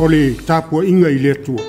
O le tapuaiga i le Atua.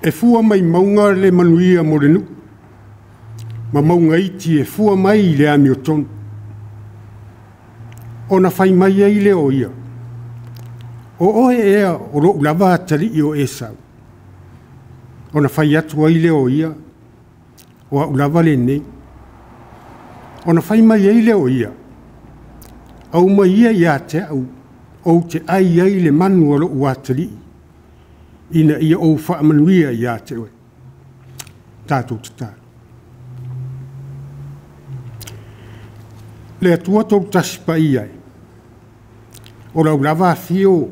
E fua mai mauga le manuia mo le nuu, ma mauga iti e fua mai i le amiotonu. Ona fai mai ai lea o ia, o oe ea o lou lava atalii o Esau. Ona fai atu ai lea o ia, o au lava lenei. Ona fai mai ai lea o ia, aumai ia ia te au, ou te ai ai le manu a lou atalii, ina ia ou faamanuia ia te oe. Tatou tatalo. Le Atua Tolutasi Paia e, o lau lava afio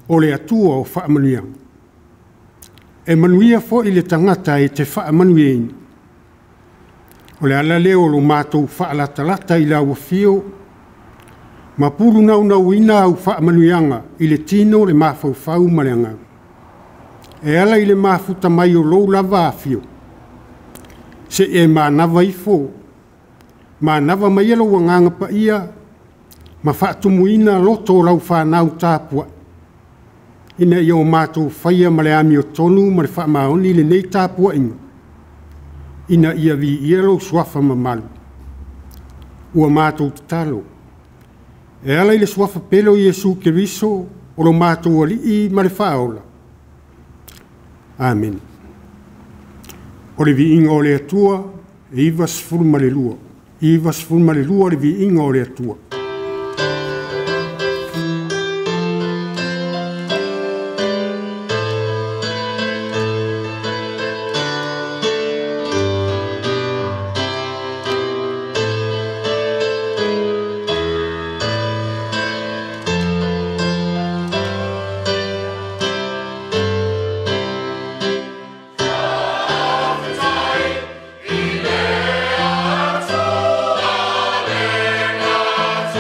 o le Atua o faamanuiaga. E manuia foi le tagata e te faamanuiaina. O le ala lea o lo matou faalatalata i lau afio ma pulunaunauina au faamanuiaga i le tino, le mafaufau ma le agaga. E ala i le mafuta mai o lou lava afio, se i e manava ifo, manava mai lou agaga paia ma faatumuina loto o lau fanau tapuai, ina ia o matou faia ma le amiotonu ma le faamaoni lenei tapuaiga, ina ia viia lou suafa mamalu. Ua matou tatalo, e ala i le suafa pele o Iesu Keriso, o lo matou Alii ma le Faaola. Amene. O le viiga o le Atua, e 92. 92 le viiga o le Atua. Faafetai i le Atua le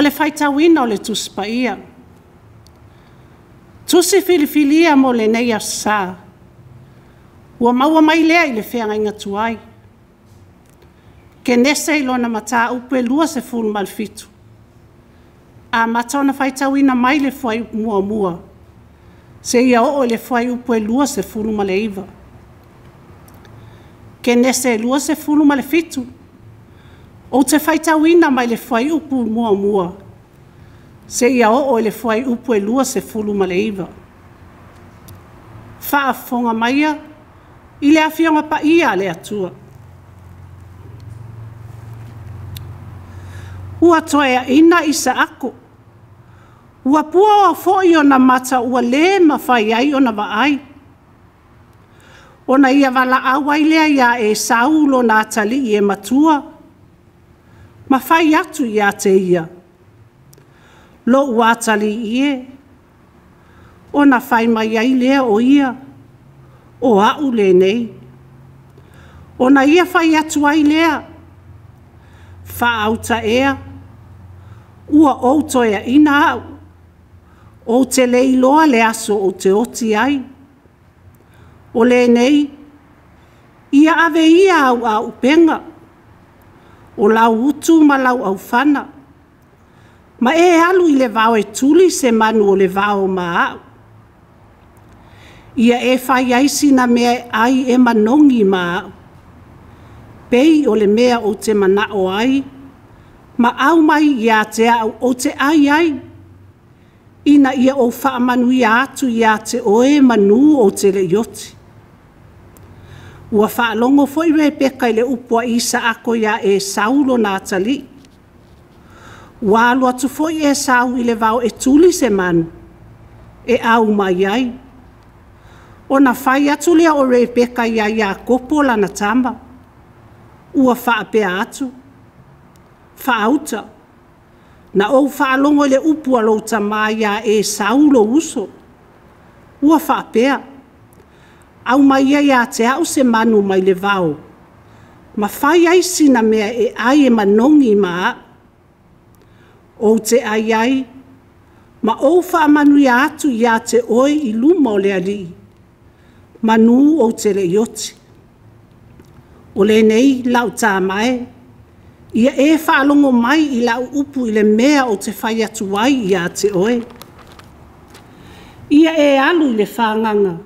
O le faitauina o le Tusi Paia. Tusi filifilia mo lenei Aso Sa, ua maua mai lea i le feagaiga tuai. Kenese i lona mataupu e 27, amata ona faitauina mai le fuaiupu 1 seia oo i le fuaiupu e 29. Kenese 27, ou te faitauina mai le fuaiupu 1 seia oo i le fuaiupu e 29. Faafofoga maia i le Afioga Paia a le Atua. Ua toeaina Isaako, ua puaoa foi ona mata ua le mafai ai ona vaai. Ona ia valaau ai lea ia Esau lona atalii e matua, ma fai atu ia te ia, Lou atalii e, ona fai mai ai lea o ia, O au lenei. Ona ia fai atu ai lea, Faauta ea, ua ou toeaina au, ou te le iloa le aso ou te oti ai. O lenei, ia ave ia au auupega, o lau utu ma lau aufana, ma e alu i le vao e tuli se manu o le vao ma au. Ia e fai ai sina mea e ai e manogi ma au, pei o le mea ou te manao ai, ma aumai ia te au ou te ai ai, ina ia ou faamanuia atu ia te oe manū ou te le i oti. Ua faalogo foi Rebeka i le upu a Isaako iā Esau lona atalii. Ua alu atu foi Esau i le vao e tuli se manu, e au mai ai. Ona fai atu lea o Rebeka iā Iakopo lana tama, ua faapea atu, Faauta, na ou faalogo i le upu a lou tama iā Esau lou uso, ua faapea, Aumai ia ia te au se manu mai le vao, ma fai ai sina mea e ai e manogi ma au. Ou te ai ai, ma ou faamanuia atu ia te oe i luma o le Alii, manū ou te le i oti. O lenei lau tama e, ia e faalogo mai i lau upu i le mea ou te fai atu ai ia te oe. Ia e alu i le fagaga,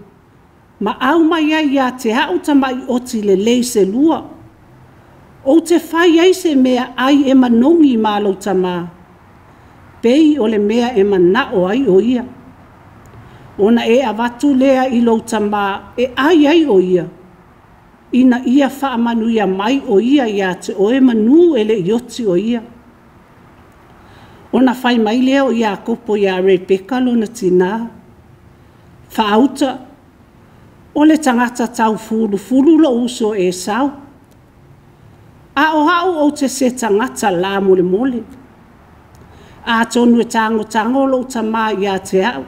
ma aumai ai ia te au tamai oti lelei se lua, ou te fai ai se mea ai e manogi ma lou tama, pei o le mea e manao ai o ia. Ona e avatu lea i lou tama e ai ai o ia, ina ia faamanuia mai o ia ia te oe manū e le i oti o ia. Ona fai mai lea o Iakopo iā Rebeka lona tinā, Faauta, o le tagata taufulufulu lou uso o Esau, a o au ou te se tagata lamolemole. Atonu e tagotago lou tama ia te au,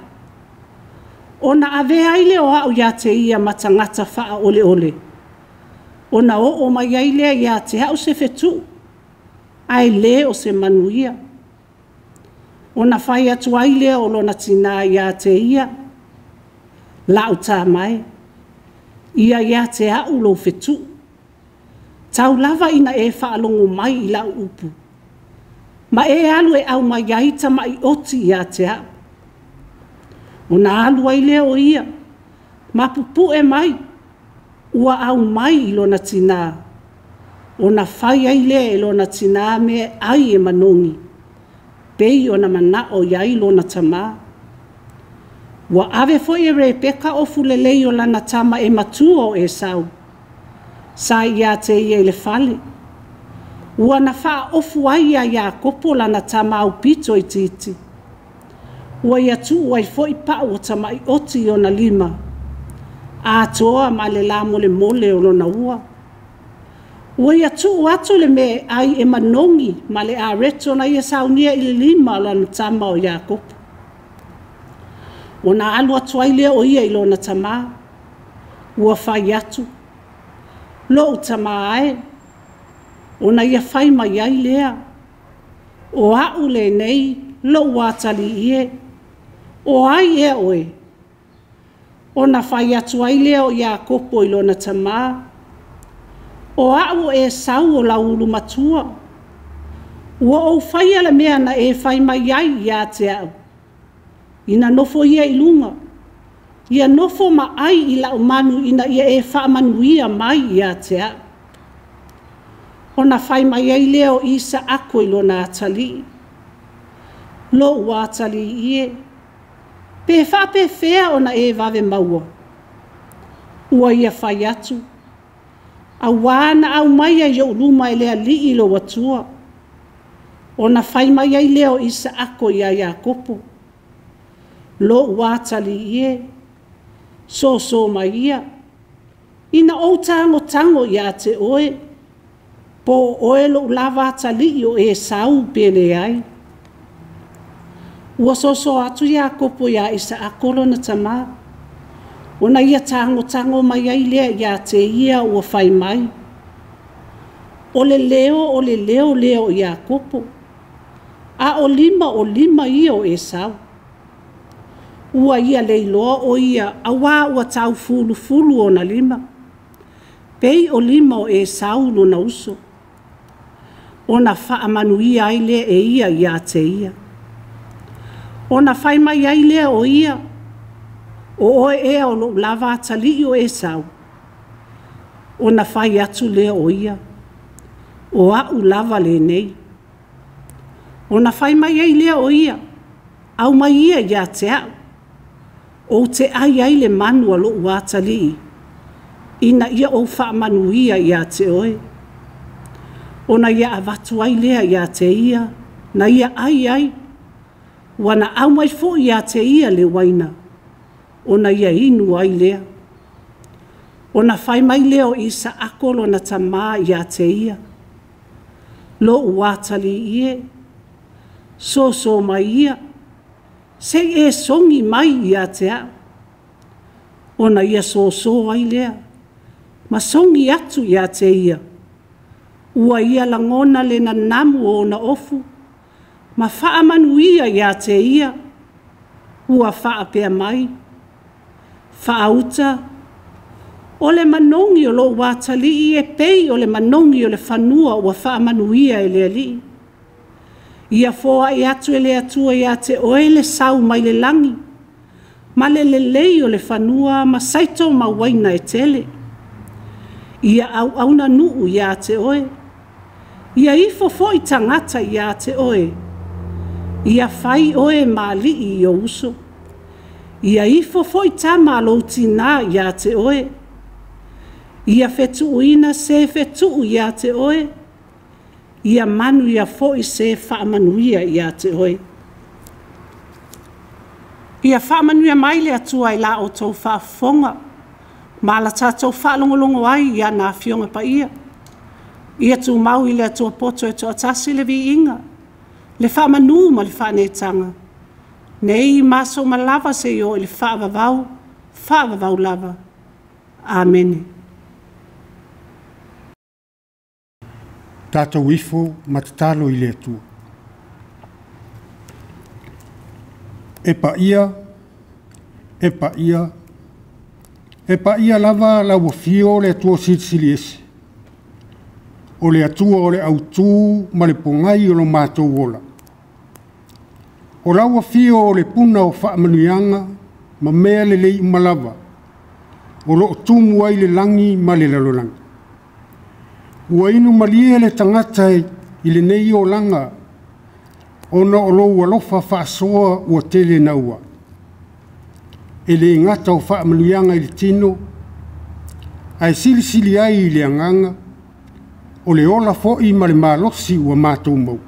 ona avea ai lea o au ia te ia ma tagata faaoleole, ona oo mai ai lea ia te au se fetuu, ae le o se manuia. Ona fai atu ai lea o lona tinā ia te ia, Lau tama e, ia ia te au lou fetuu, tau lava ina e faalogo mai i lau upu, ma e alu e aumai ai tamai oti ia te au. Ona alu ai lea o ia, ma pupue mai, ua aumai i lona tinā, ona fai ai lea e lona tinā mea ai e manogi, pei ona manao i ai lona tama. Ua ave foi e Rebeka ofu lelei o lana tama e matua o Esau, sa ia te ia i le fale, ua na faaofu ai iā Iakopo lana tama aupito itiiti. Ua ia tuu ai foi pau o tamai oti i ona lima, atoa ma le lamolemole o lona ua. Ua ia tuu atu le mea e ai e manogi ma le areto na ia saunia i le lima o lana tama o Iakopo. Ona alu atu ai lea o ia i lona tama, ua fai atu, Lou tama e, ona ia fai mai ai lea, O a'u lenei lo'u atalii e, o ai ea oe? Ona fai atu ai lea o Iakopo i lona tamā, O a'u o Esau o lau ulu matua. Ua ou faia le mea na e fai mai ai ia te a'u. Ina nofo ia i luga, ia nofo ma ai i la'u manu ina ia e faamanuia mai ia te a'u. Ona fai mai ai lea o Isaako i lona atalii, Lo'u atalii e, pe faapefea ona e vave maua? Ua ia fai atu, Auā na aumaia i o'u luma e le Alii lou Atua. Ona fai mai ai lea o Isaako iā Iakopo, Lo'u atalii e, sōsō mai ia, ina ou tagotago iā te oe, po o oe lo'u lava atalii o Esau pe leai. Ua soso atu Iakopo iā Isaako lona tamā, ona ia tagotago mai ai lea iā te ia ua fai mai, O le leo o le leo lea o Iakopo, a o lima o lima ia o Esau. Ua ia leiloa o ia auā ua taufulufulu ona lima, pei o lima o Esau lona uso. Ona faamanuia ai lea e ia iā te ia. Ona fai mai ai lea o ia, O oe ea o lo'u lava atalii o Esau? Ona fai atu lea o ia, O a'u lava lenei. Ona fai mai ai lea o ia, Aumai ia ia te a'u, ou te ai ai le manu a lo'u atalii, ina ia ou faamanuia ia te oe. Ona ia avatu ai lea ia te ia, na ia ai ai, ua na aumai foi ia te ia le uaina, ona ia inu ai lea. Ona fai mai lea o Isaako lona tamā ia te ia, Lo'u atalii e, sōsō mai ia, se i e sogi mai ia te a'u. Ona ia sōsō ai lea, ma sogi atu ia te ia, ua ia lagona le nanamu o ona ofu, ma faamanuia ia te ia, ua faapea mai, Faauta, o le manogi o lo'u atalii e pei o le manogi o le fanua ua faamanuia e le Alii. Ia foai atu e le Atua ia te oe le sau mai le lagi, ma le lelei o le fanua ma saito ma uaina e tele. Ia auauna nuu ia te oe, ia ifo foi tagata ia te oe, ia fai oe ma alii i ou uso. Ia ifo foi tama a lou tinā ia te oe, ia fetuuina se fetuu ia te oe, ia manuia foi se faamanuia ia te oe. Ia faamanuia mai le Atua i la outou faafofoga ma la tatou faalogologo ai i ana Afioga Paia. Ia tumau i le Atua poto e toatasi le viiga, le faamanu ma le faaneetaga, nei ma aso uma lava seia oo i le faavavau, faavavau lava. Amene. Tatou ifo ma tatalo i le Atua. E paia, e paia, e paia lava lau afio le Atua Silisili Ese, o le Atua o le autu ma le pogai o lo matou ola. O lau afio o le puna o faamanuiaga ma mea lelei uma lava, o lo o tumu ai le lagi ma le lalolagi. Ua inu malie le tagata i lenei olaga ona o lou alofa faasoa ua tele naua. E le gata o faamanuiaga i le tino, ae silisili ai i le agaga, o le ola foi ma le malosi ua matou maua.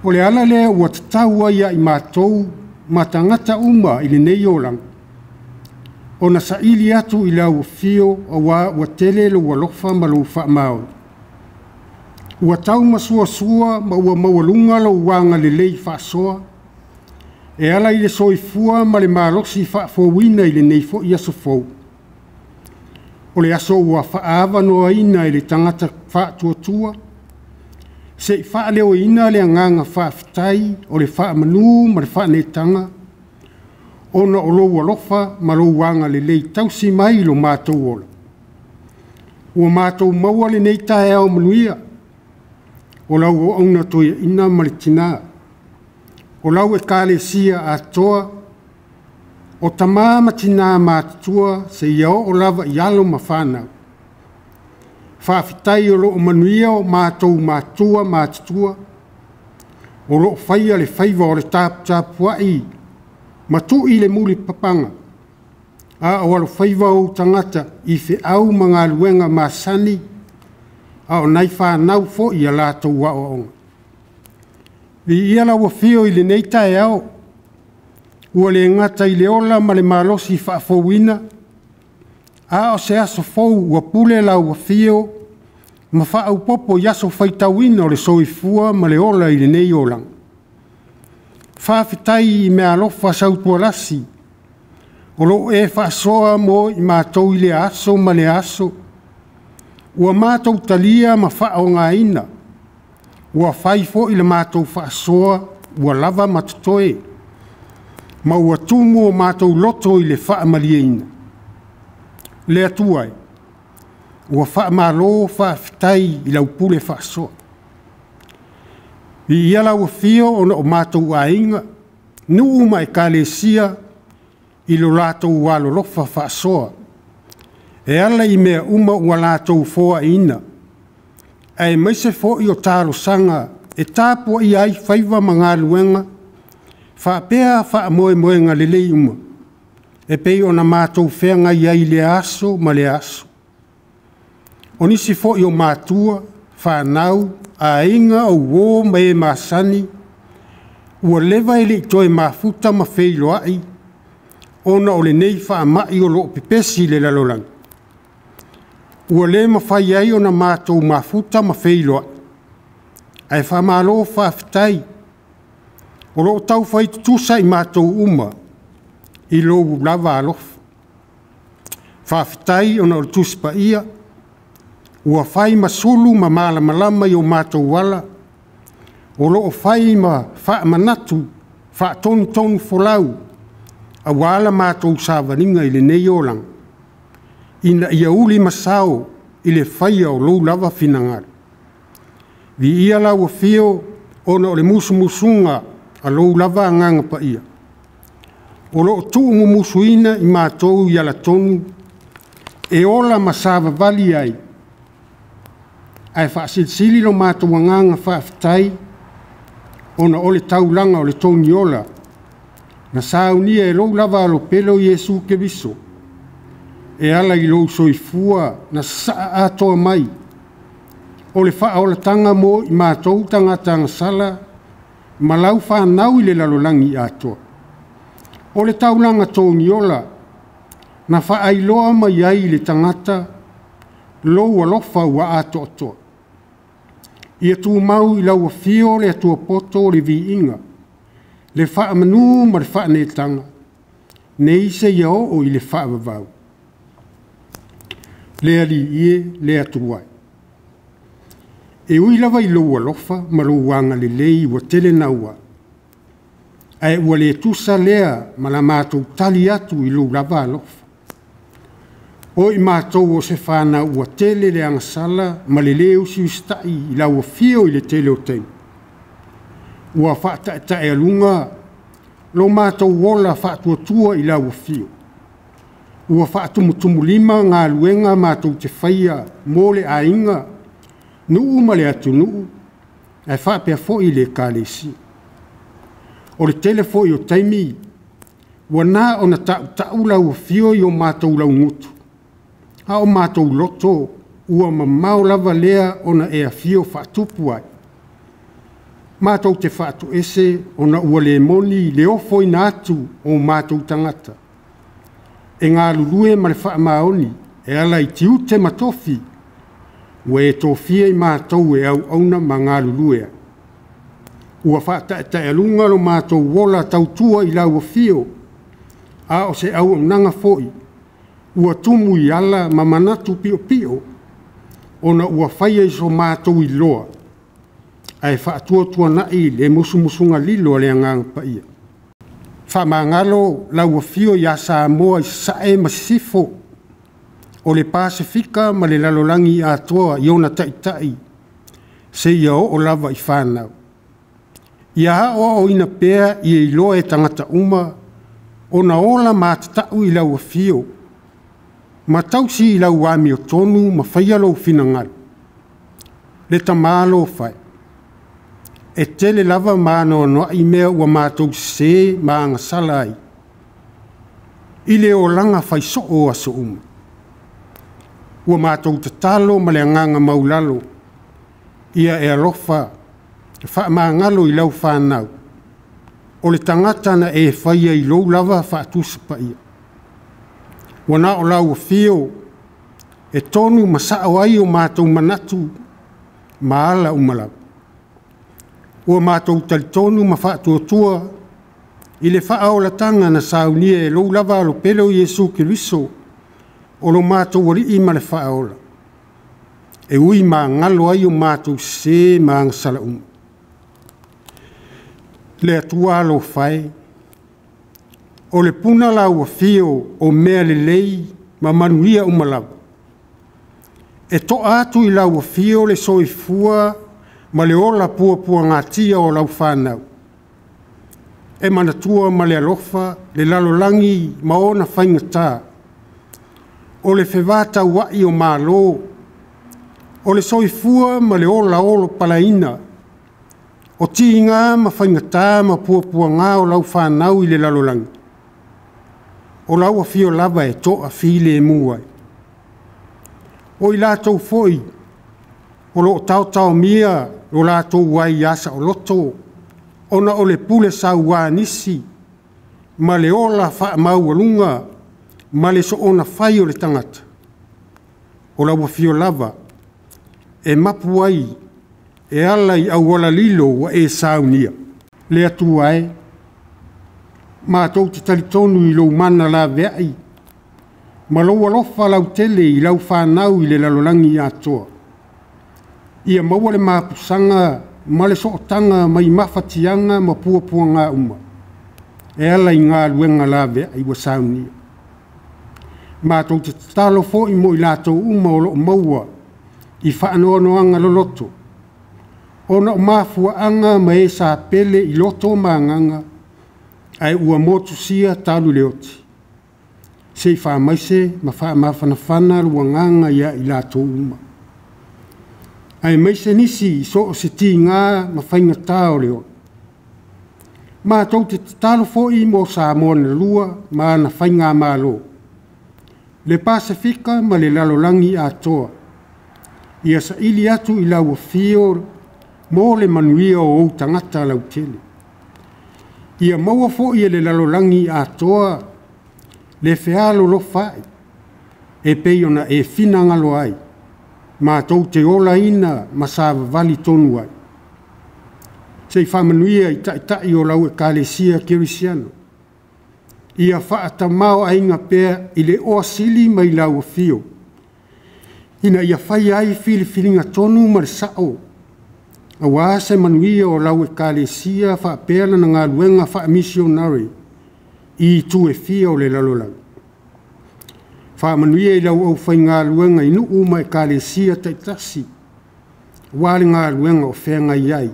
O le ala lea ua tatau ai ia i matou ma tagata uma i lenei olaga, ona saili atu i lau afio auā ua tele lou alofa ma lou faamaoni. Ua tau masuasua ma ua maualuga lou agalelei faasoa, e ala i le soifua ma le malosi faafouina i lenei foi aso fou. O le aso ua faaavanoaina e le tagata faatuatua, Se'i faaleoina le agaga faafetai o le faamanu ma le faaneetaga ona o lou alofa ma lou agalelei tausi mai i lo matou ola. Ua matou maua lenei taeao manuia o lau auauna toeaina ma le tina, o lau Ekalesia atoa, o tama ma tina matutua seia oo lava i alo ma fanau. Faafetai o lo o manuia o matou matua matutua, o lo o faia le faiva o le taputapuai ma tui le mulipapaga a o alofaiva ou tagata i feau ma galuega masani, a o nai fanau foi i a latou aoaoga. Viia lau Afio i lenei taeao, ua le gata i le ola ma le malosi faafouina, a o se aso fou ua pule lau Afio ma faaopoopo i aso faitauina o le soifua ma le ola i lenei olaga. Faafetai i meaalofa sautualasi o lo o e faasoa mo i matou i lea aso ma lea aso, ua matou talia ma faaaogaina, ua fai foi le matou faasoa ua lava ma totoe, ma ua tumu o matou loto i le faamalieina. Le Atua e, ua faamalo faafetai i lau pule faasoa. Viia lau Afio ona o matou aiga, nuu ma Ekalesia i lo latou alolofa faasoa e ala i mea uma ua latou foaiina, aemaise foi o talosaga e tapuaia ai faiva ma galuega faapea faamoemoega lelei uma e pei ona matou feagai ai i lea aso ma lea aso. O nisi foi o matua, fanau, aiga, o uo ma e masani ua leva e le i toe mafuta ma feiloai ona o lenei faamai o lo o pepesi le lalolagi, ua le mafai ai ona matou mafuta ma feiloai, ae faamalo faafetai o lo o taufai tutusa i matou uma i lou lava alofa. Faafetai ona o le Tusi Paia ua fai ma sulu ma malamalama i o matou ala, o lo o fai ma faamanatu, faatonutonufolau aua la matou savaliga i lenei olaga, ina ia ulimasao i le faia o lou lava finagalo. Viia lau Afio ona o le musumusuga a lou lava Agaga Paia o lo o tuumumusuina i matou i alatonu e ola ma savavali ai, ae faasilisili lo matou agaga faafetai ona o le taulaga o le togiola na saunia e lou lava Alopele o Iesu Keriso e ala i lou soifua na sasaa atoa mai o le faaolataga mo i matou tagata agasala ma lau fanau i le lalolagi atoa. O le taulaga togiola na faailoa mai ai i le tagata lou alofa ua atoatoa. Ia tumau i lau Afio le Atua poto le viiga, le faamanu ma le faaneetaga, nei seia oo i le faavavau. Le Alii e, le Atua e, e ui lava i lou alofa ma lou agalelei ua tele naua, ae ua le tusa lea ma la matou tali atu i lou lava alofa. O i matou o se fanau ua tele le agasala ma le lē usiusitai i lau afio i le tele o taimi, ua faataetaealuga lo matou ola faatuatua i lau afio, ua faatumutumulima galuega matou te faia mo le aiga, nuu ma le atunuu, ae faapea foi le Ekalesia. O le tele foi o taimi ua na ona tautau lau afio i o matou laugutu, a o matou loto ua mamao lava lea ona e afio faatupu ai. Matou te faatoese ona ua le moni le ofoina atu o matou tagata e galulue ma le faamaoni e ala i tiute ma tofi ua e tofia i matou e auauna ma galulue ai. Ua faataetaealuga lo matou ola tautua i lau afio, a o se auaunaga foi ua tumu i ala ma manatu piopio ona ua faia i so matou iloa Ae faatuatuana'i le musumusuga lilo a le Agaga Paia. Faamagalo lau afio ia Samoa i Sasae ma Sisifo, o le Pasefika ma le lalolagi atoa i ona taitai seia oo lava i fanau. Ia aoaoina pea ia iloa e tagata uma ona ola matatau i lau afio ma tausi i lau amiotonu ma faia lou finagalo. Le Tama alofa e, e tele lava ma anoanoai mea ua matou sese ma agasala ai i le olaga fai soo o aso uma. Ua matou tatalo ma le agaga maualalo, ia e alofa faamagalo i lau fanau, o le tagata na e faia i lou lava faatusa paia. Ua na o lau afio e tonu ma sao ai o matou manatu ma ala uma lava. Ua matou talitonu ma faatuatua i le faaolataga na saunia e lou lava Alo pele o Iesu Keriso o lo matou Alii ma le Faaola, e ui magalo ai o matou sese ma agasala uma. Le Atua alofa e, o le puna lau afio o mea lelei ma manuia uma lava. E toa atu i lau afio le soifua ma le ola puapuagatia o lau fanau. E manatua ma le alofa le lalolagi ma ona faigata, o le fevatauai o Malo, o le soifua ma le ola olopalaina, o tiga ma faigata ma puapuaga o lau fanau i le lalolagi, o lau afio lava e toafilemu ai. O i latou foi o lo o taotaomia lo latou aia saoloto ona o le pule saua a nisi ma le ola faamaualuga ma le soona fai o le tagata, o lau afio lava e mapu ai e ala i auala lilo ua e saunia. Le Atua e, matou te talitonu i lou mana laveai ma lou alofa lautele i lau fanau i le lalolagi atoa. Ia maua le mapusaga ma le sootaga mai mafatiaga ma puapuaga uma e ala i galuega laveai ua saunia. Matou te tatalo foi mo i latou uma o lo o maua i faanoanoaga loloto ona o mafuaaga ma e sa pele i loto ma agaga ae ua motusia talu le oti. Se i faamaise ma faamafanafana lou agaga ia i latou uma, aemaise nisi i so o se tiga ma faigata o le ola. Matou te tatalo foi mo Samoa na lua ma ana faigamalo, le Pasefika ma le lalolagi atoa, ia saili atu i lau afio mo le manuia o ou tagata lautele. Ia maua foi e le lalolagi atoa le fealolofaai e pei ona e finagalo ai, matou te olaina ma savavali tonu ai. Se i faamanuia i taitai o lau Ekalesia Kerisiano, ia faatamaoaiga pea i le oa sili mai lau afio, ina ia faia ai filifiliga tonu ma le sao, aua se manuia o lau Ekalesia faapea lana galuega faamisionare i itu e fia o le lalolagi. Faamanuia i lau aufaigaluega i nuu ma ekalesia taitasi, aua le galuega o feagai ai,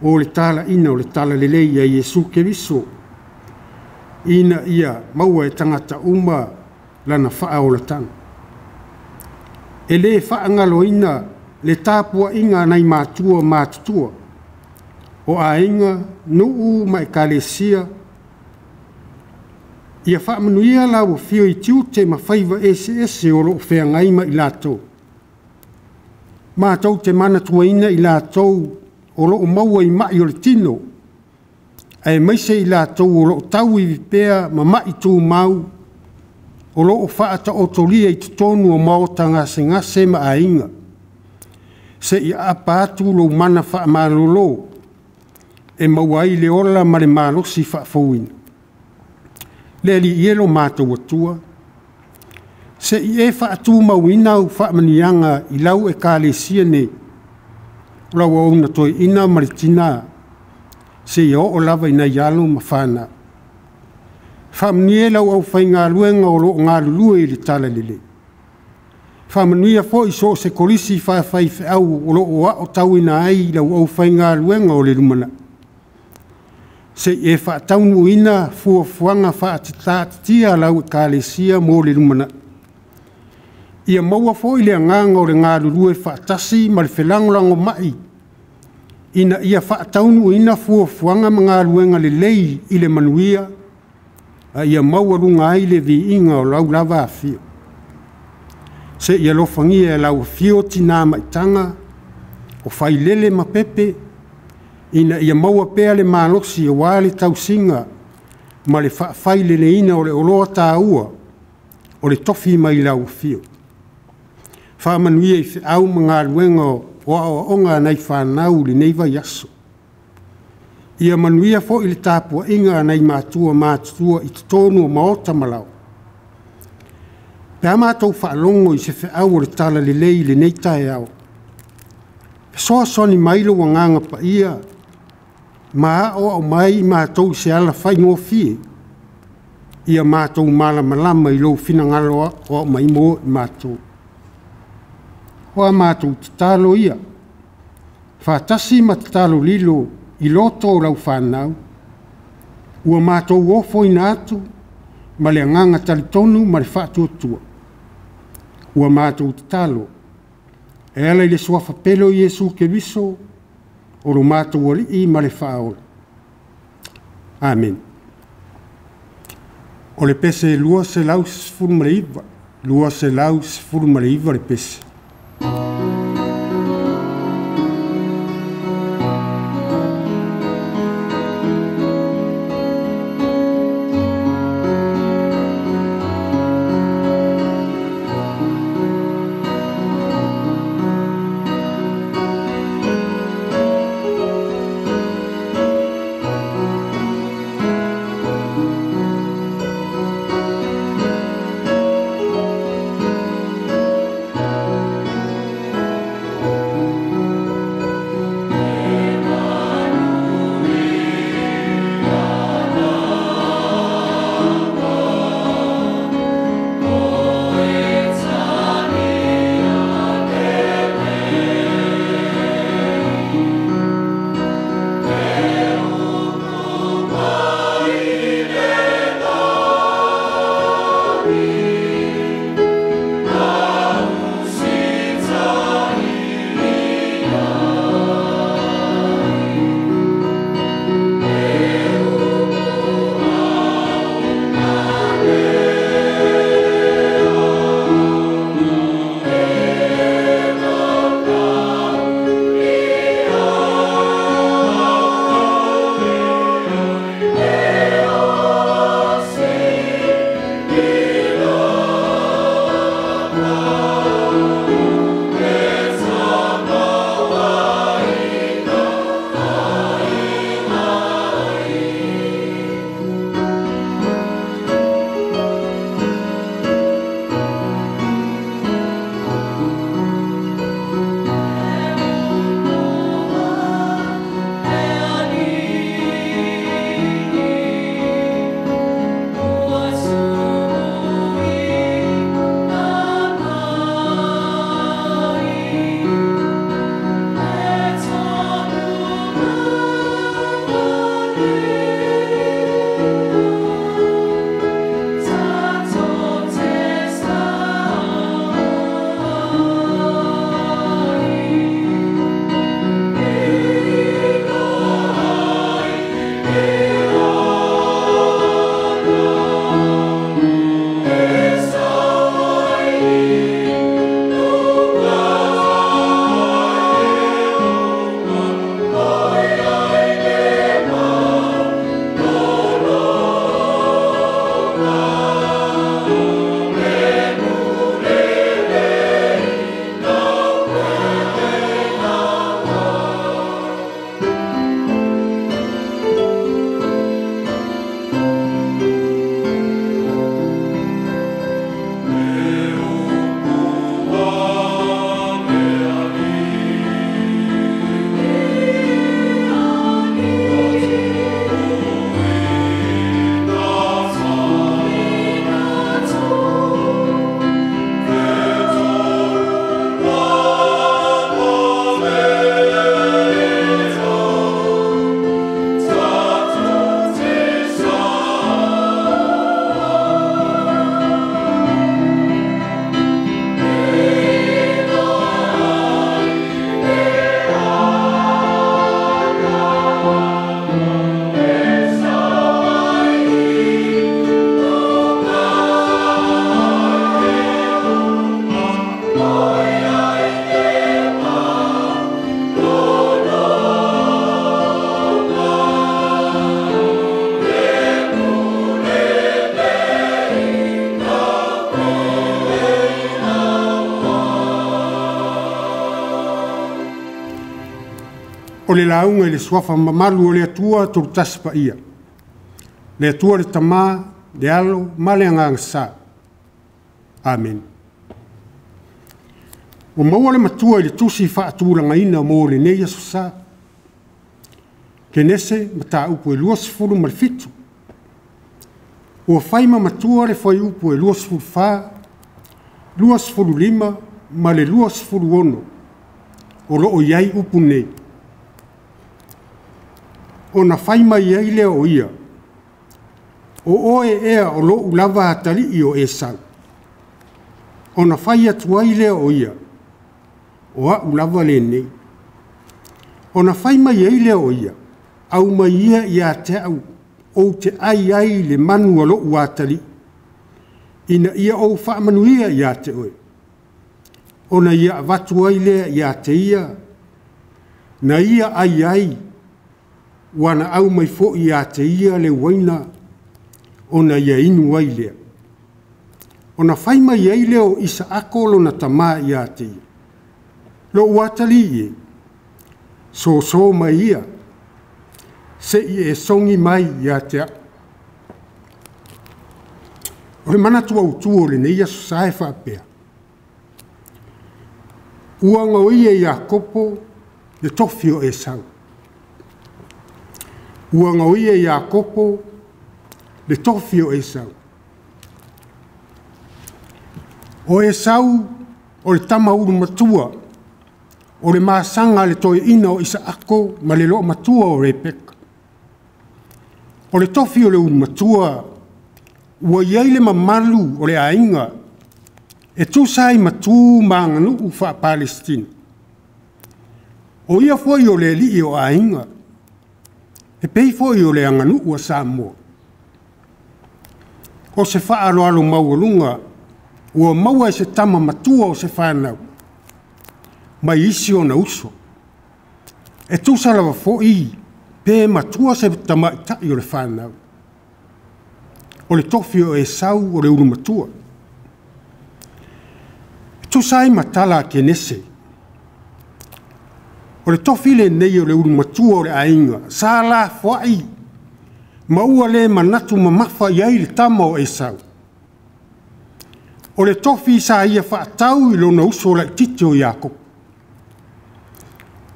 o le talaina o le talalelei a Iesu Keriso, ina ia maua e tagata uma lana faaolataga. E le faagaloina le tapuaiga a nai matua matutua o aiga, nuu ma ekalesia, ia faamanuia lau afio i tiute ma faiva eseese o lo o feagai ma i latou. Matou te manatuaina i latou o lo o maua i mai o le tino, aemaise i latou o lo o tauivi pea ma mai tumau o lo o faataotolia i totonu o maota gasegase ma aiga, seia aapa atu lou mana faamalolo e maua ai le ola ma le malosi faafouina. Le Alii e lo matou Atua, se i e faatumauina au faamanuiaga i lau Ekalesia nei, O lau auauna toeaina ma le tina seia oo lava i nai alo ma fanau. Faamanuia i lau aufaigaluega o lo o galulue i le talalelei. Faamanuia foi i so o se kolisi faafaifeau o lo o aotauina ai lau aufaigaluega o le lumanai, se i e faataunuuina fuafuaga faataatitia a lau Ekalesia mo le lumanai. Ia maua foi le agaga o le galulue faatasi ma le felagolagomai ina ia faataunuuina fuafuaga ma galuega lelei i le manuia, a ia maualuga ai le viiga o lau lava afio. Se i alofagia e lau afio tina maitaga o Failele ma Pepe, ina ia maua pea le malosi aua le tausiga ma le faafaileleina o le oloa taua o le tofi mai lau afio. Faamanuia i feau ma galuega o aoaoga a nai fanau i lenei vaiaso. Ia manuia foi le tapuaiga a nai matua matutua i totonu o maota ma laoa. Pe a matou faalogo i se feau o le talalelei i lenei taeao, fesoasoani mai lou Agaga Paia ma aoao mai i matou i se ala faigofie ia matou malamalama i lou finagalo aoao mai mo i matou. O a matou tatalo ia, faatasi ma tatalo lilo i loto o lau fanau, ua matou ofoina atu ma le agaga talitonu ma le faatuatua. Ua matou tatalo e ala i le suafa pele o Iesu Keriso o lo matou Alii ma le Faaola. Amene. O le pese 219, 219 le pese. le lauga i le suafa mamalu o le Atua Tulutasi Paia, le Atua le Tama, le Alo ma le Agaga Sa. Amene. Ua maua le matua i le tusi faatulagaina mo lenei aso Sa. Kenese mataupu e 27. Ua fai ma matua le fuaiupu e 24, 25 ma le 26 o lo o i ai upu nei. Ona fai mai ai lea o ia, o oe ea o lou lava atalii o Esau? Ona fai atu ai lea o ia, o au lava lenei. Ona fai mai ai lea o ia, aumai ia ia te au ou te ai ai le manu a lou atalii, ina ia ou faamanuia ia te oe. Ona ia avatu ai lea ia te ia, na ia ai ai, ua na aumai foi ia te ia le uaina, ona ia inu ai lea. Ona fai mai ai lea o Isaako lona tama ia te ia, lou atalii e, soso mai ia, se i e sogi mai ia te au. O le manatu autu o lenei aso sa e faapea, ua gaoia e Iakopo le tofi o Esau. Ua gaoia e Iakopo le tofi o Esau. O Esau o le tama ulumatua o le masaga a le toeaina o Isaako ma le loomatua o Rebeka. O le tofi o le ulumatua ua i ai le mamalu o le aiga e tusa ai ma tu ma aganuu faa-Palesitina. O ia foi o le alii o aiga, e pei foi o le aganuu a Samoa. O se faaaloalo maualuga ua maua e se tama matua o se fanau mai isi ona uso. E tusa lava foi pe matua se tamaitai o le fanau. O le tofi o Esau o le ulumatua. E tusa ai ma tala a Kenese. O le tofi lenei o le ulumatua o le aiga, sa lafoai ma ua le manatu mamafa i ai le tama o Esau. O le tofi sa ia faatau i lona uso laitiiti o Iakopo.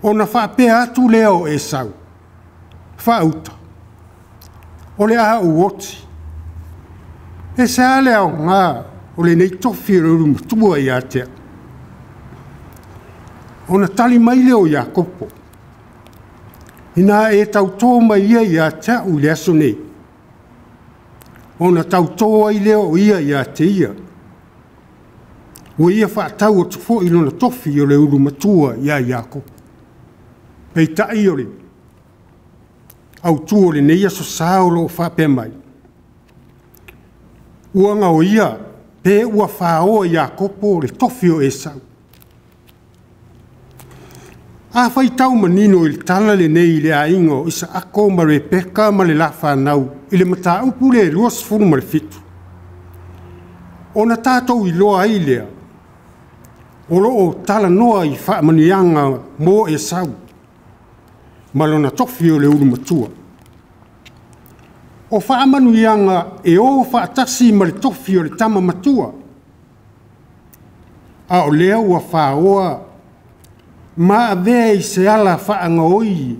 Ona faapea atu lea o Esau, faauta, o le a ou oti. E se a le aoga o lenei tofi o le ulumatua ia te au? Ona tali mai lea o Iakopo, ina e tautō mai ia ia te au i le aso nei, ona tautō ai lea o ia ia te ia. Ua ia faatau atu foi lona tofi o le ulumatua ia Iakopo. Peitai o le autu o lenei aso sa o lo o faapea mai, ua gaoia pe ua faoa Iakopo le tofi o Esau. A faitau manino i le tala lenei i le aiga o Isaako ma Rebeka ma le la fanau i le mataupu le 27, ona tatou iloa ai lea, o lo o talanoa i faamanuiaga mo Esau ma lona tofi o le ulumatua. O faamanuiaga e o faatasi ma le tofi o le tama matua, a o lea ua faoa ma avea i se ala faagaoi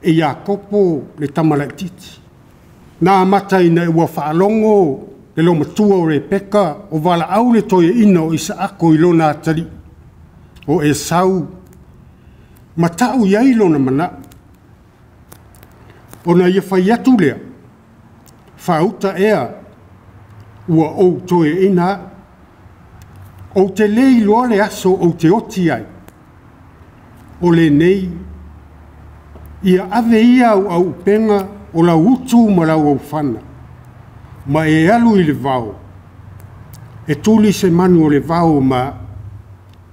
e Iakopo le tama laitiiti. Na amata ina ua faalogo le loomatua o Rebeka o valaau le toeaina o Isaako i lona atalii o Esau, ma tau i ai lona manao. Ona ia fai atu lea, faauta ea ua ou toeaina au. Ou te le iloa le aso ou te oti ai. O lenei, ia ave ia au auupega o lau utu ma lau aufana, ma e alu i le vao, e tuli se manu o le vao ma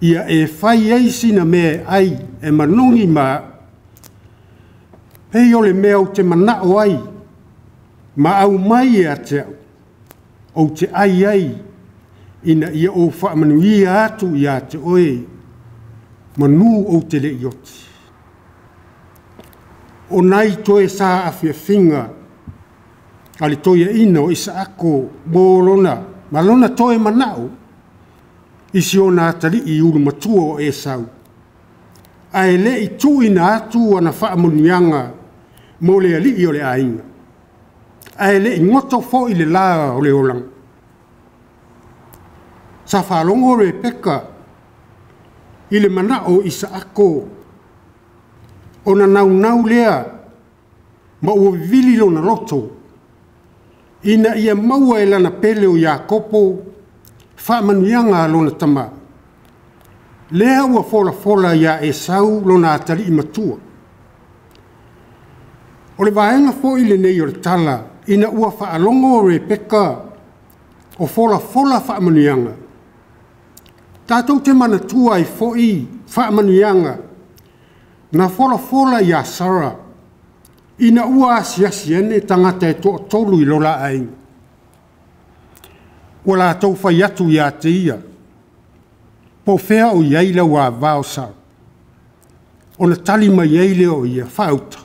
ia e fai ai sina mea e ai e manogi ma pei o le mea ou te manao ai, ma aumai ia te au, ou te ai ai, ina ia ou faamanuia atu ia te oe, manu ou te le i oti. O nai toe sa afiafiga a le toeaina o Isaako mo lona ma lona toe manao i si ona atalii ulumatua o Esau, ae le i tuuina atu ana faamanuiaga mo le alii o le aiga, ae le i goto foi le la o le olaga. Sa faalogo Rebeka i le manao o Isaako, ona naunau lea ma ua vivili lona loto ina ia maua e lana pele o Iakopo faamanuiaga a lona tama. Lea ua folafola ia Esau lona atalii matua. O le vaega foi lenei o le tala ina ua faalogo Rebeka o folafola faamanuiaga, tatou te manatua ai foi faamanuiaga na folafola ia Sara ina ua asiasi ane tagata e toatolu i lo la aiga. Ua latou fai atu ia te ia, po o fea o i ai lau ava o Sara? Ona tali mai ai lea o ia, faauta,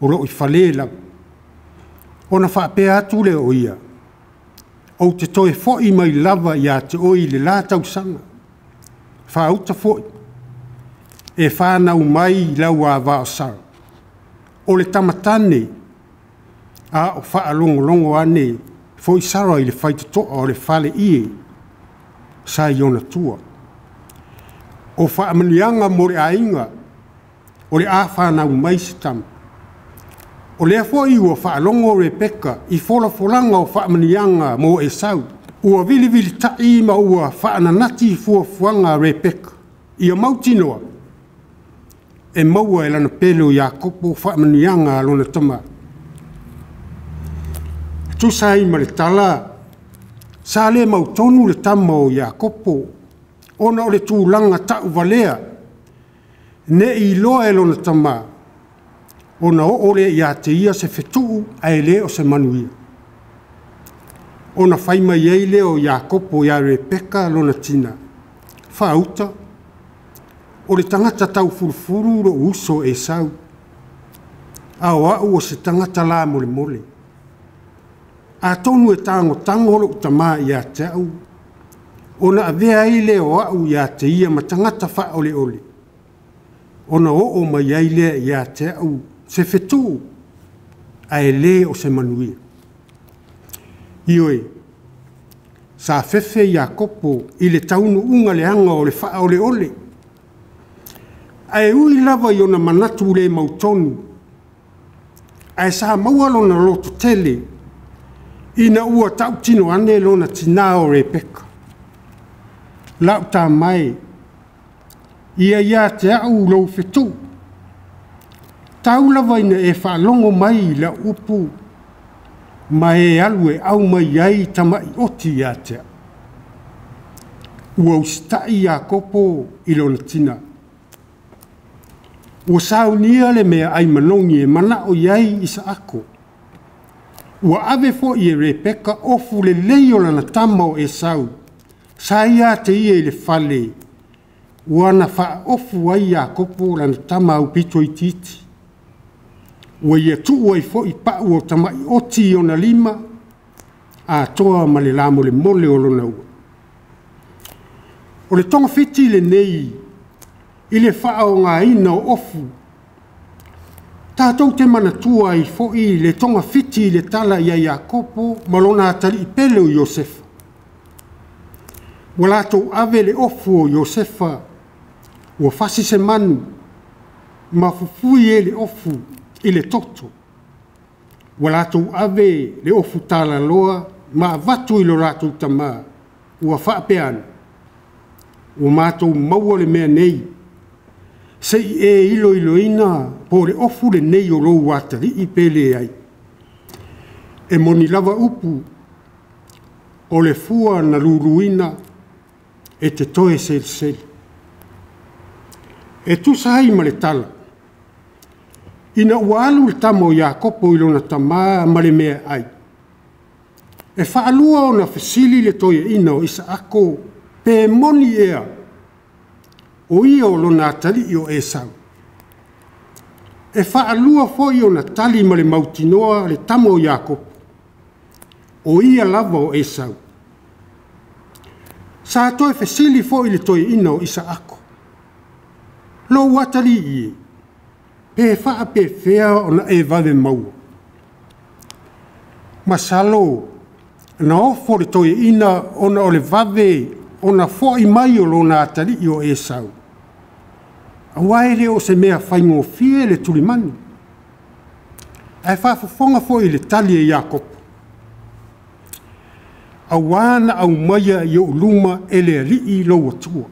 o lo o i fale lava. Ona faapea atu lea o ia, ou te toe foi mai lava ia te oe i le la tausaga. Faauta foi, e fanau mai lau ava o Sara, o le tama tane, a o faalogologo ane foi Sara i le faitotoa o le faleie sa i ona tua. O faamanuiaga mo le aiga, o le a fanau mai se tama. O lea foi ua faalogo Rebeka i folafolaga o faamanuiaga mo Esau, ua vilivilitai ma ua faananati fuafuaga a Rebeka, ia mautinoa e maua e lana pele o Iakopo faamanuiaga a lona tama. E tusa ai ma le tala, sa le mautonu le tama o Iakopo, ona o le tulaga tauvalea, ne i iloa e lona tama, ona oo lea ia te ia se fetuu ae le o se manuia. Ona fai mai ai lea o Iakopo ia Rebeka lona tina, faauta, o le tagata taufulufulu lou uso Esau, a o au o se tagata lamolemole. Atonu e tagotago lou tama ia te au, ona avea ai lea o au ia te ia ma tagata faaoleole, ona oo mai ai lea ia te au se fetuu, ae le o se manuia. Ioe, sa fefe Iakopo i le taunuuga leaga o le faaoleole, ae ui lava i ona manatu le mautonu, ae sa maua lona lototele ina ua tautino ane lona tina o Rebeka. Lau tama e, ia ia te au lou fetuu, tau lava ina e faalogo mai i lau upu, ma e alu e au mai ai tamai oti ia te au. Ua usitai Iakopo i lona tina. Ua saunia le meaai manogi e manao i ai Isaako. Ua ave foi e Rebeka ofu lelei o lana tama o Esau, sa ia te ia i le fale, ua na faaofu ai Iakopo lana tama aupito itiiti. Ua ia tuu ai foi pau o tamai oti i ona lima, atoa ma le lamolemole o lona ua. O le togafiti lenei i le faaaogaina o ofu, tatou te manatua ai foi le togafiti i le tala ia Iakopo ma lona atalii pele o Iosefa. Ua latou ave le ofu o Iosefa, ua fasi se manu, ma fufui e le ofu i le toto. Ua latou ave le ofu talaloa ma avatu i lo latou tama, ua faapea ane, ua matou maua le mea nei, se i e iloiloina po o le ofu lenei o lou atalii pe leai. E moni lava upu, o le fua na luluina e te toe selesele. E tusa ai ma le tala, ina ua alu le tama o Iakopo i lona tama ma le meaai, e faalua ona fesili le toeaina o Isaako pe moni ea o ia o lona atalii o Esau. E faalua foi ona tali ma le mautinoa le tama o Iakopo, o ia lava o Esau. Sa toe fesili foi le toeaina o Isaako, lou atalii e, pe faapefea ona e vave maua? Masalo na ofo le toeaina ona o le vave ona foi mai o lona atalii o Esau, aua e le o se mea faigofie le tulimanu. Ae faafofoga foi i le tali a Iakopo, aua na aumaia i ou luma e le Alii lou Atua.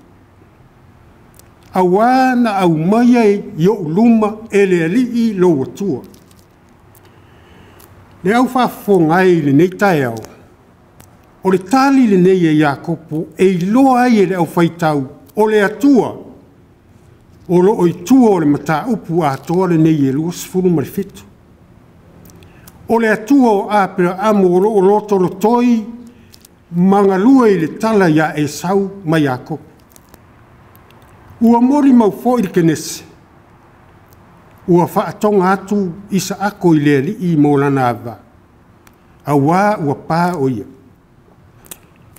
Aua na aumaia i ou luma e le Alii lou Atua. Le au faafofoga e i lenei taeao, o le tali lenei a Iakopo e iloa ai e le aufaitau o le Atua o lo o i tua o le mataupu atoa lenei e 27. O le Atua o Aperamo o lo o lotolotoi ma galue i le tala ia Esau ma Iakopo. Ua molimau foi le Kenese, ua faatoga atu Isaako i le Alii mo lana ava, aua ua pa o ia.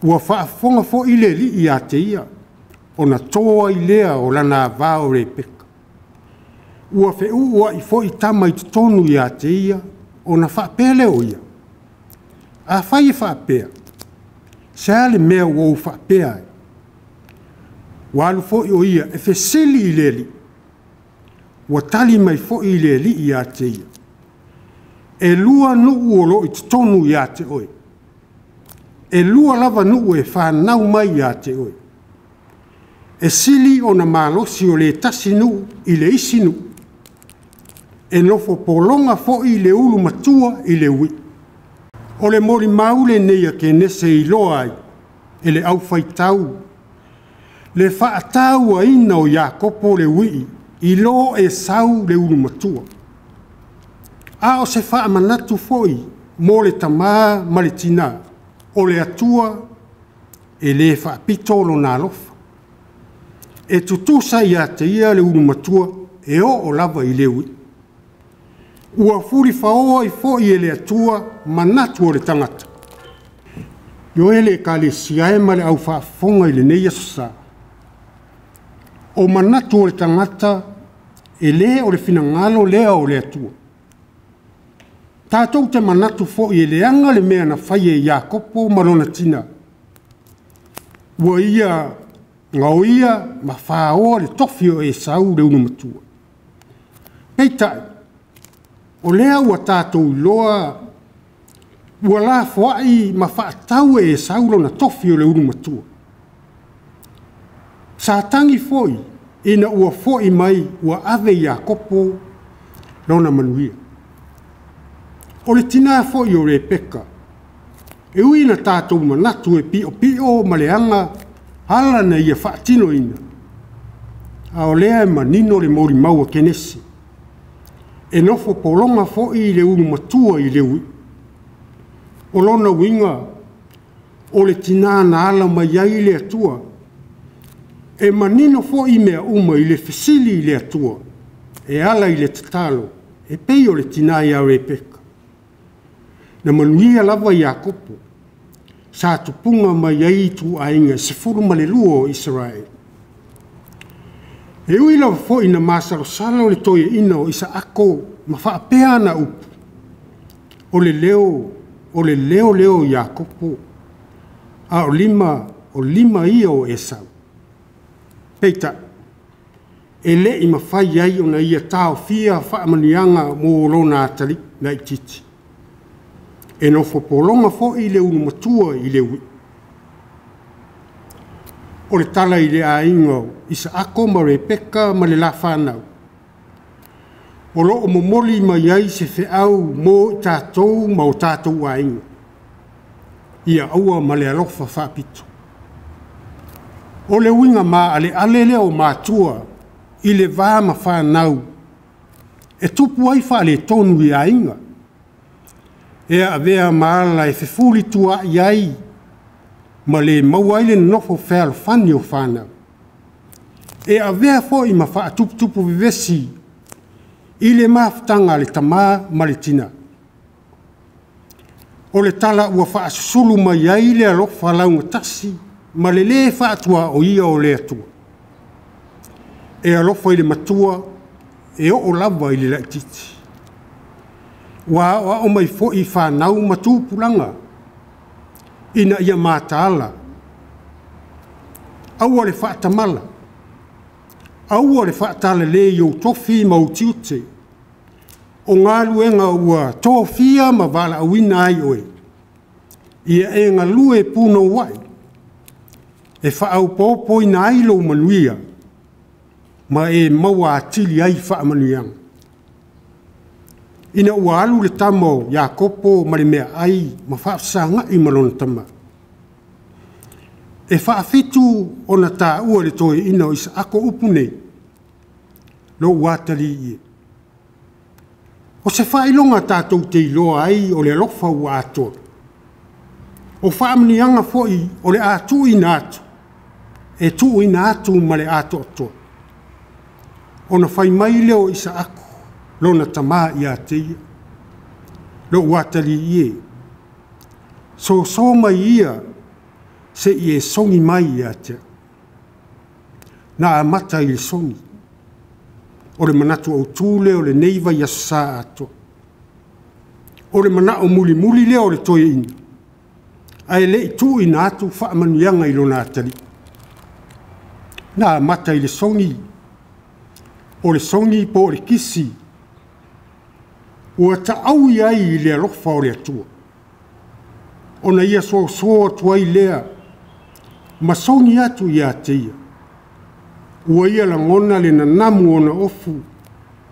Ua faafofoga foi le Alii ia te ia, ona to ai lea o lana ava o Lepeka. Ua feuuai foi tama i totonu ia te ia, ona faapea lea o ia, afai e faapea, se a le mea ua ou faapea ai? Ua alu foi o ia e fesili i le Alii, ua tali mai foi le Alii ia te ia, e 2 nuu o lo o i totonu ia te oe. E 2 lava nuu e fanau mai ia te oe. E sili ona malosi o le tasi nuu i le isi nuu. E nofo pologa foi le ulu matua i le ui'i. O le molimau lenei a Kenese e iloa ai e le aufaitau le faatauaina o Iakopo le ui'i i lo Esau le ulu matua. A o se faamanatu foi mo le tama ma le tina, o le Atua e le faapito lona alofa. E tutusa ia te ia le ulu matua e oo lava i le ui'i. Ua fulifaoa ai foi e le Atua manatu o le tagata. Ioe le Ekalesia e ma le au faafofoga i lenei aso sa, o manatu o le tagata e le o le finagalo lea o le Atua. Tatou te manatu foi e leaga le mea na faia e Iakopo ma lona tina. Ua ia gaoia ma faoa le tofi o Esau le ulu matua. Peitai, o lea ua tatou iloa ua lafoai ma faatau e Esau lona tofi o le ulu matua. Sa tagi foi ina ua foi mai ua ave i Iakopo lona manuia. O le tina foi o Lepeka, e ui ina tatou manatu e piopio ma leaga ala na ia faatinoina, a o lea e manino le molimau a Kenese, e nofo pologa foi le ulu matua i le ui'i. O lona uiga, o le tina na ala mai ai le Atua. E manino foi mea uma i le fesili i le Atua, e ala i le tatalo, e pei o le tina ia Lepeka. Na manuia lava Iakopo, sa tupuga mai ai ituaiga 12 o Isaraelu. E ui lava foi na masalosalo le toeaina o Isaako ma faapea ana upu, o le leo lea o Iakopo, a o lima ia o Esau. Peitai, e le i mafai ai ona ia taofia faamanuiaga mo lona atalii laitiiti. E nofo pologa foi le ulu matua i le ui'i. O le tala i le aiga o Isaako ma Lepeka ma le la fanau, o lo o momoli mai ai se feau mo i tatou ma o tatou aiga, ia aua ma le alofa faapito. O le uiga maaleale lea o matua i le va ma fanau, e tupu ai faaletonu i aiga, e avea ma ala e fefulituaai ai ma le maua ai le nonofo fealofani o fanau. E avea foi ma faatuputupu vevesi I le mafutaga a le tamā ma le tinā. O le tala ua faasusulu mai ai le alofa laugatasi ma le lē faatuaoia o le Atua. E alofa i le matua e oo lava i le laitiiti. Ua aoao mai foi fanau ma tupulaga ina ia mataala, aua le faatamala, aua le faatalale i ou tofi ma ou tiute, o galuega ua tofia ma valaauina ai oe, ia e galue punouai e faaopoopoina ai lou manuia ma e maua atili ai faamanuiaga. Ina ua alu le tama o Iakopo ma le meaai ma faafesagai ma lona tama, e faafitu ona taua e le toeaina o Isaako upu nei, “Lou atalii e.” O se faailoga tatou te iloa ai o le alofa ua atoa. O faamanuiaga foi o le a tuuina atu, e tuuina atu ma le atoatoa. Ona fai mai lea o Isaako lona tama ia te ia, “Lou atalii e, soso mai ia se i e sogi mai ia te au.” Na amata i le sogi. O le manatu autu lea o lenei Vaiaso Sa atoa. O le manao mulimuli lea o le toeaina, ae le i tuuina atu faamanuiaga i lona atalii. Na amata i le sogi, o le sogi po o le kisi, ua taaui ai i le alofa o le Atua, ona ia soso atu ai lea ma sogi atu ia te ia. Ua ia lagona le nanamu o ona ofu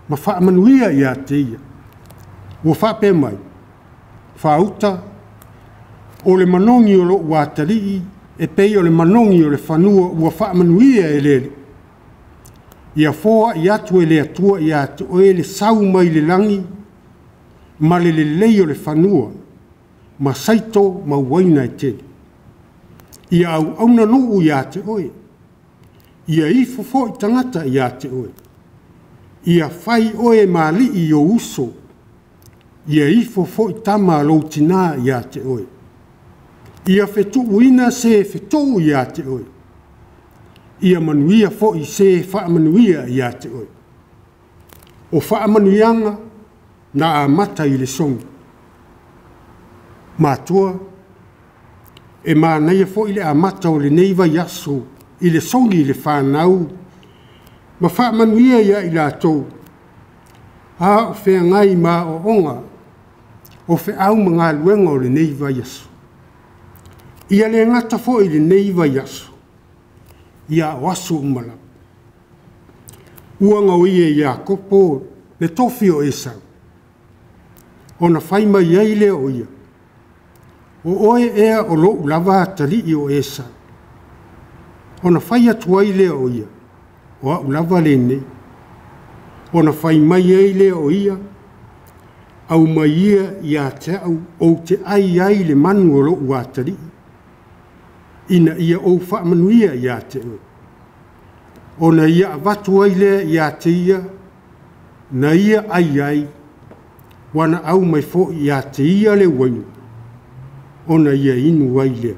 ma faamanuia ia te ia. Ua faapea mai, “Faauta, o le manogi o lou atalii e pei o le manogi o le fanua ua faamanuia e le Alii. Ia foai atu e le Atua ia te oe le sau mai le lagi ma le lelei o le fanua ma saito ma uaina e tele. Ia auauna nuu ia te oe, ia ifo foi tagata ia te oe. Ia fai oe ma alii i ou uso, ia ifo foi tama a lou tina ia te oe. Ia fetuuina se e fetuu ia te oe, ia manuia foi se e faamanuia ia te oe.” O faamanuiaga na amata i le sogi. Matua, e manaia foi le amata o lenei vaiaso i le sogi i le fanau ma faamanuia ia i latou a o feagai ma aoaoga o feau ma galuega o lenei vaiaso. Ia le gata foi i lenei vaiaso, a o aso uma lava. Ua gaoia e Iakopo le tofi o Esau, ona fai mai ai lea o ia, “O oe ea o lou lava atalii o Esau?” Ona fai atu ai lea o ia, “O au lava lenei.” Ona fai mai ai lea o ia, “Aumai ia ia te au ou te ai ai le manu o lou atalii, ina ia ou faamanuia ia te oe.” Ona ia avatu ai lea ia te ia, na ia ai ai, ua na aumai foi ia te ia le uaina, ona ia inu ai lea.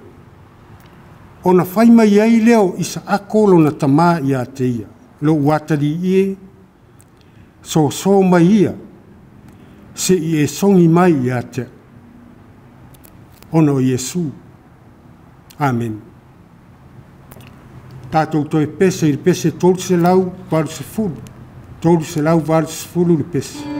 Ona fai mai ai lea o Isaako lona tama ia te ia, “Lou atalii e, soso mai ia se i e sogi mai ia te au.” Ona o Iesu. Amene. Tatou toe pese i le pese 380, 380 le pese.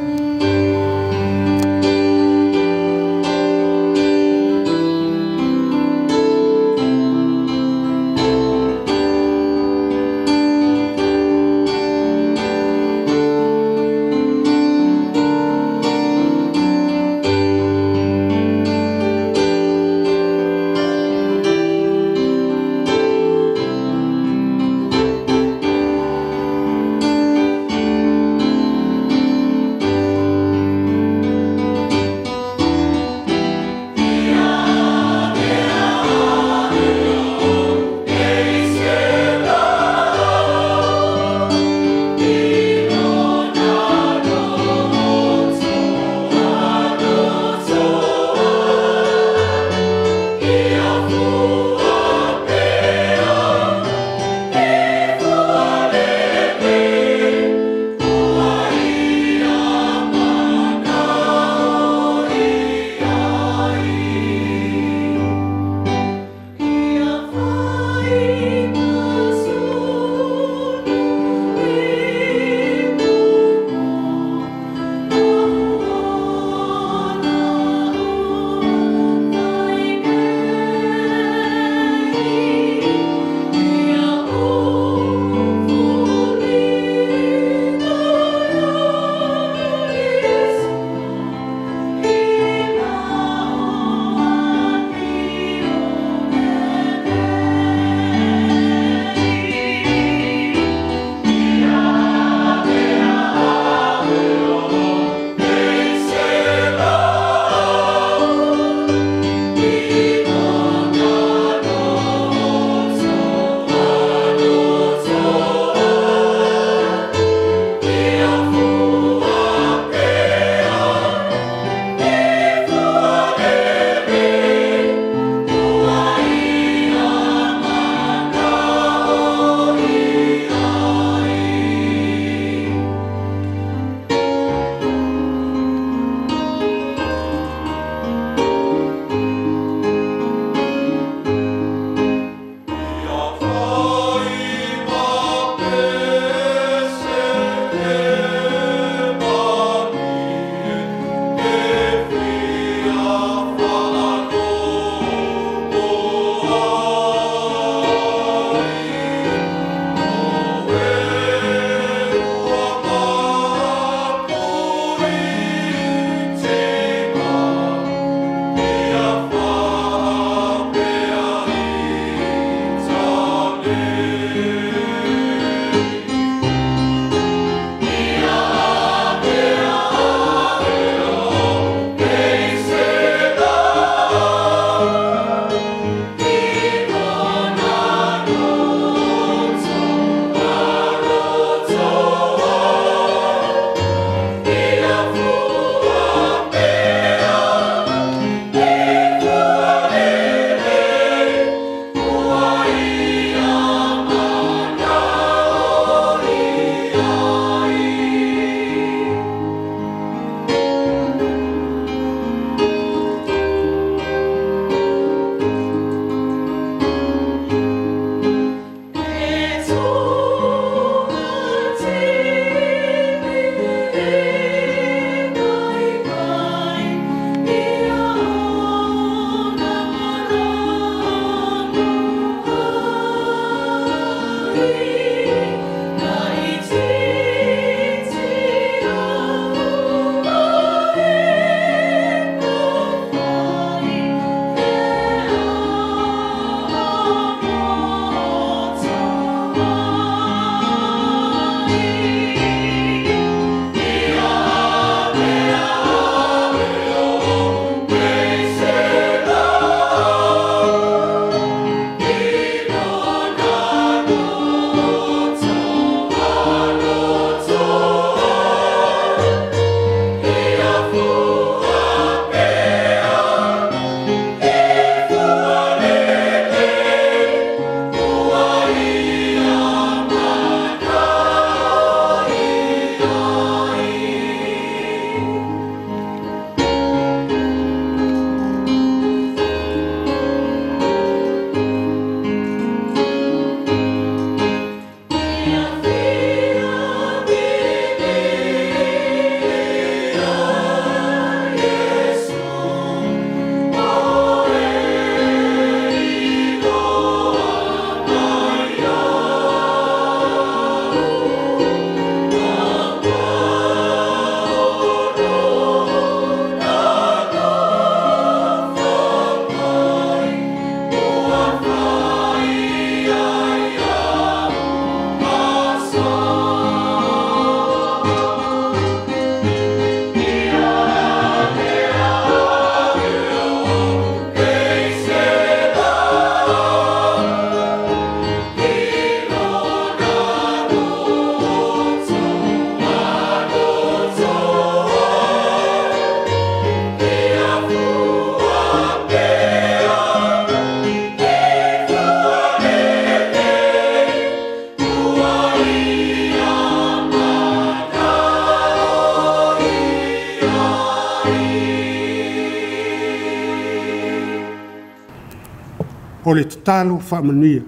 O le tatalo faamanuia.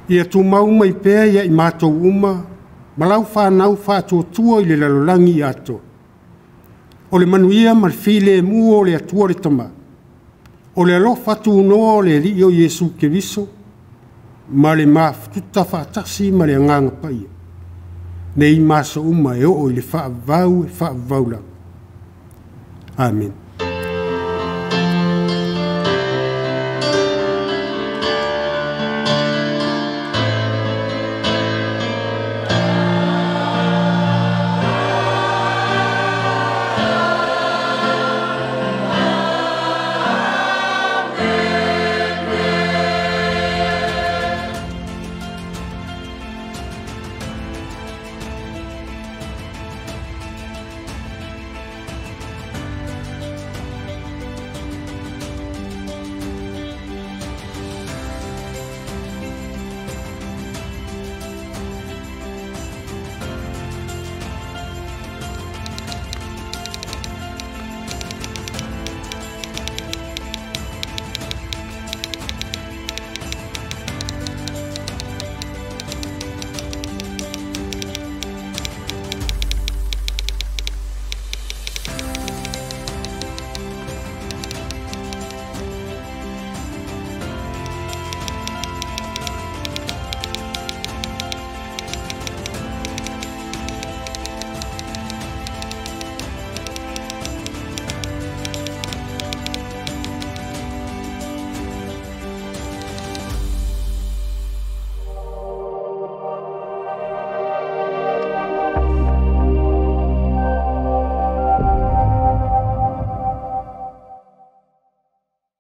Ia tumau mai pea ia i matou uma ma lau fanau faatuatua i le lalolagi atoa. O le manuia ma le filemu o le Atua le Tama, o le alofa tunoa o le Alii o Iesu Keriso, ma le mafuta faatasi ma le Agaga Paia, nei ma aso uma e oo i le faavavau e faavavau lava. Amene.